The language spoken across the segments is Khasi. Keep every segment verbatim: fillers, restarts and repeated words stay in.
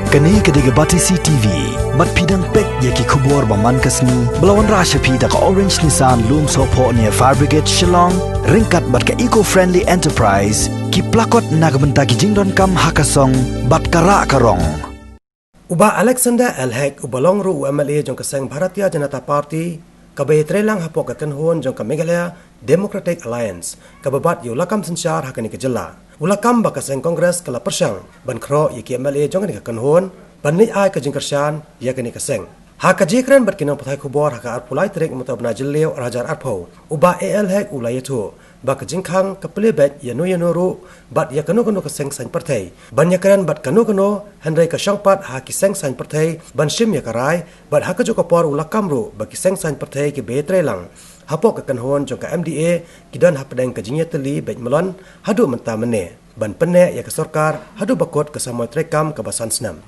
Kane ka dei ka Batesi T V, bad phi dang peit ïa ki khubor ba man ka sngi, ba la wanrah sha phi da ka Orange Nissan Lumsohphoh near Fire Brigade Shillong, ryngkat bad ka Eco Friendly Enterprise, ki plakot na ka bynta ki jingdonkam ha ka song, bad ka rah ka rong. U Bah Alexander L Hek, uba long ruh u M L A jong ka seng Bharatiya Janata Party, kaba ïatreilang hapoh ka kynhun jong ka Meghalaya Democratic Alliance, kaba bat ïa u lakam synshar ha kane ka jylla. U lakam ba ka seng Congress ka la pyrshang ban khroh ïa ki M L A jong kane ka kynhun ban leit ai ka jingkyrshan ïa kane ka seng. Ha ka jingïakren bad ki nongpathai khubor ha ka arphew lai tarik mynta u bnai Jylliew ar hajar arphew, u Bah A L Hek u la ïathuh ba ka jingkhang ka plie beit ïano ïano ruh bad ïa kano kano ka seng saiñ pyrthei ban ïakren bad kano kano, hynrei ka shong pat ha ki seng saiñ pyrthei ban shim ïa ka rai, bad ha kajuh ka por u lakam ruh ba ki seng saiñ pyrthei kiba ïatreilang hapoh ka kynhun jong ka M D A ki don hapdeng ka jingïatylli beit mlien haduh mynta mynne ban pynneh ïa ka sorkar haduh ba kut ka samoi treikam kaba san snem.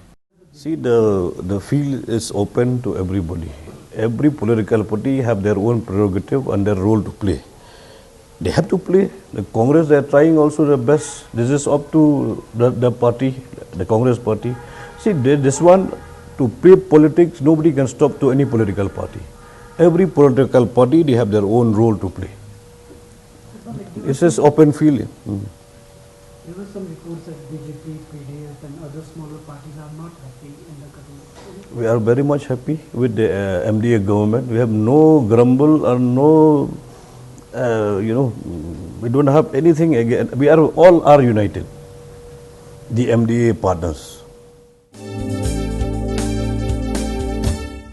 See, the, the field is open to everybody. Every political party have their own prerogative and their role to play. They have to play. The Congress, they are trying also their best. This is up to the, the party, the Congress party. See, they, this one, to play politics, nobody can stop to any political party. Every political party, they have their own role to play. This is open field. Hmm. There were some reports that B J P, P D F and other smaller parties are not happy in the government. We are very much happy with the uh, M D A government. We have no grumble or no, uh, you know, we don't have anything again. We are all are united, the M D A partners.